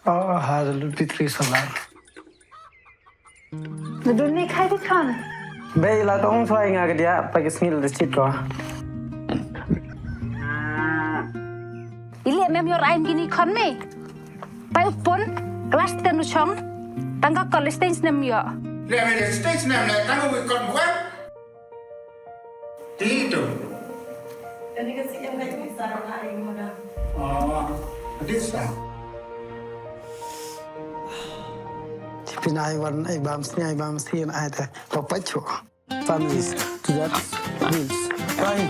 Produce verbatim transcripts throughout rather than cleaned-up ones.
Oh, ha, da lut bitri solar. Na dun ni khai di khan. Bei la tong chwa nga ka dia, pa ki sngil da chit ko. Ili mem yor ain kini khan me. Pai u pon, class ten u chong, tang ka college stage nem yo. Le me stage nem le, tang u kon wan. Ti tu. Kani ka si em ka sa ra ai mo da. Oh, this time. Pina ai wan ai bam sni ai bam sien ai te. Papacho. Families, to that, bills, fine.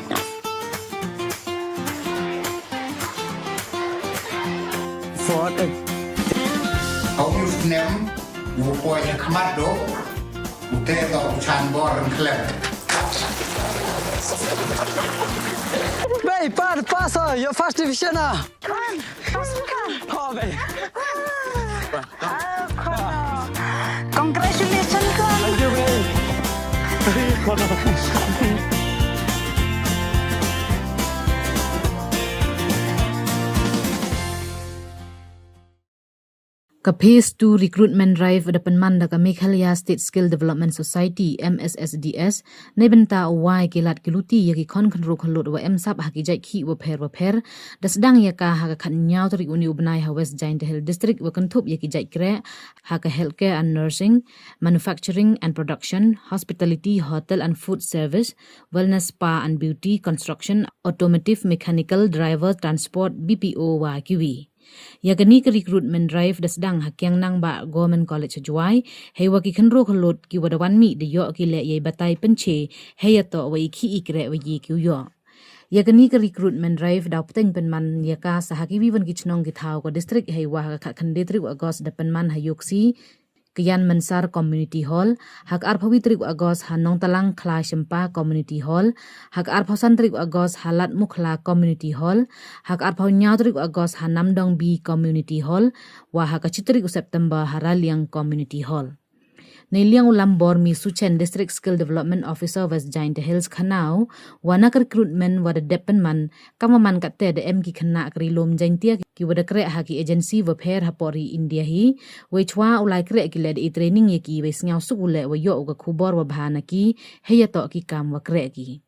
For a... Hau yu snem, yu poi ya khmat do, u te do u chan bor klem. Bei, pa, pass, your first division, ah. Come on, come on, come on. Oh, babe. Ah, come on. Congratulations, come on. Thank you, babe. Come on. Ka Phase two Recruitment Drive da pynman da ka Meghalaya State Skill Development Society, M S S D S, neibynta u wai ki lad ki luti ya ki khon khynroo khyllood wa em sap ha ki jait khih wapher wapher, da sdang ya ka ha ka khatynñiaw tarik uni u bnai ha West Jaintia Hills District wa kynthup ya ki jait kreh ha ka healthcare and nursing, manufacturing and production, hospitality, hotel and food service, wellness spa and beauty, construction, automotive, mechanical, driver, transport, B P O wa kiwi. Ya kani ka recruitment drive da sdang ha Kiang Nangbah Government College ha Jowai, heiwa ki khynroo khyllood ki wa da wan mih da yoh ki leh yei batai pynche, hei ya toh wa i khih i kreh wa ye ki u yoh. Ya kani ka recruitment drive daw pteng pynman ya ka sa ha kiwi wan ki chnong ki thaw ka district, heiwa ha ka khatkhyndai tarik u August da pynman ha Yoksi, Kyan Mansar Community Hall, ha ka arphaw wi tarik u August ha Nongtalang Khlai Shympa Community Hall, ha ka arphaw san tarik u August ha Ladmukhla Community Hall, ha ka arphaw ynñiaw tarik u August ha Namdong B Community Hall, wa ha ka chi tarik u September ha Raliang Community Hall. Neiliang u Lambor Mi Suchen, District Skill Development Officer, West Jaintia Hills, khana u wa na ka recruitment wa da dep pynman, kam wa man katte da em ki khynnah ka Ri Lum Jaintia ki wa da kreh ha ki agency wapher hapoh ri India hi, wei chwa u lai kreh ki leh da i training ya ki, wei sngewsuk u leh wa yoh u ka khubor wa bha na ki, hei ya toh ki kam wa kreh ki.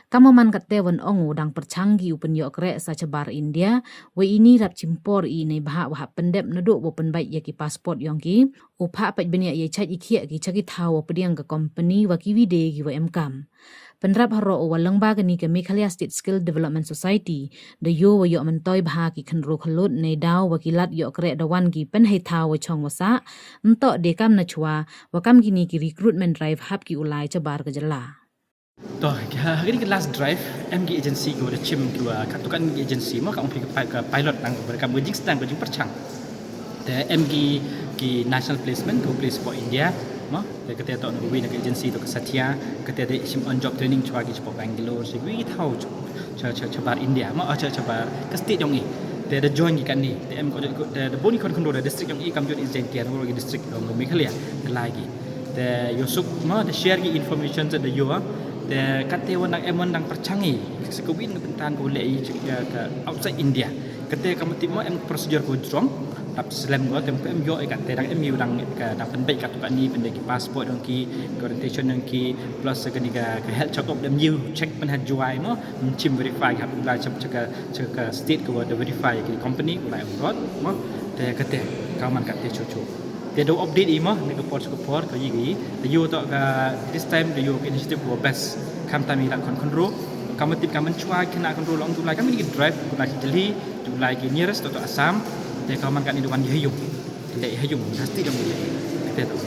Kam wa man katte wan ong u dang pyrchang ki u pynyoh kreh sa chabar India, wei ini rap chimpor i neibhah wa hap pyndep naduh wa pynbait ya ki passport yong ki, u phah pait bniah yei chait i khiah ki cha ki thaw wa pdiang ka company wa kiwi de ki wa em kam. Pynrap haroh u wa lyngba kani ka Meghalaya State Skill Development Society, da yoh wa yoh myntoi bha ki khynroo khyllood neidaw wa ki lad yoh kreh da wan ki pynhei thaw wa chong wa sah, ym toh de kam na chwa, wa kam kini ki recruitment drive hap ki u lai chabar ka jylla. To, ha, ha kini ki last drive, em ki agency ki wa da chim ki wa, ka tu kan ki agency mo, ka ong phi ka pi-, ka pilot nang, ka kam ka jingstang, ka jingpyrchang. Te em ki, ki national placement, ka place for India, mo, te kate toh na ka wi na ka agency toh ka Satya, kate da chim on job training chwa ki chapoh Bangalore, chi wi thaw cha, cha, cha, chabar India, mo, cha, chabar ka state yong i. Te da join ki kani, te em ko, ko, te da bun ki khon khon da district yong i, kam jot i Jaintia, na ki district yong Meghalaya, ka lai ki. Te yoh suk mo, te share ki information sa da yoh. Te kate wan dang em wan dang pyrchang i. Sa ka win ka bynta ko leh i ka, ka outside India. Kate ka mutip mo em procedure ko jrong. Tap slem ko, te em yoh i kate dang em yoh dang ka dang pynbait ka tu kani, pynbait ki passport yong ki, ki orientation yong ki, plus kani ka, ka health check up dem yoh check pynha Jowai mo. Chim verify ka, la chap cha ka, cha ka state ko wa da verify ki company ko la em rot mo. Te kate, ka man kate chu chu. Te da update i mo, ni ka por chu ka por, ka yi ka yi. Da yoh toh ka, this time da yoh ka initiative wa best. Khamtam i lad khon khynroo. Ka mutip ka mynchwa khynnah khynroo long tu lai, ka mini ki drive, tu lai ki Delhi, tu lai ki nearest toh, toh Assam. Te ka man kani da wan i ha yung. Te ha yung, hasti dong i. Te toh.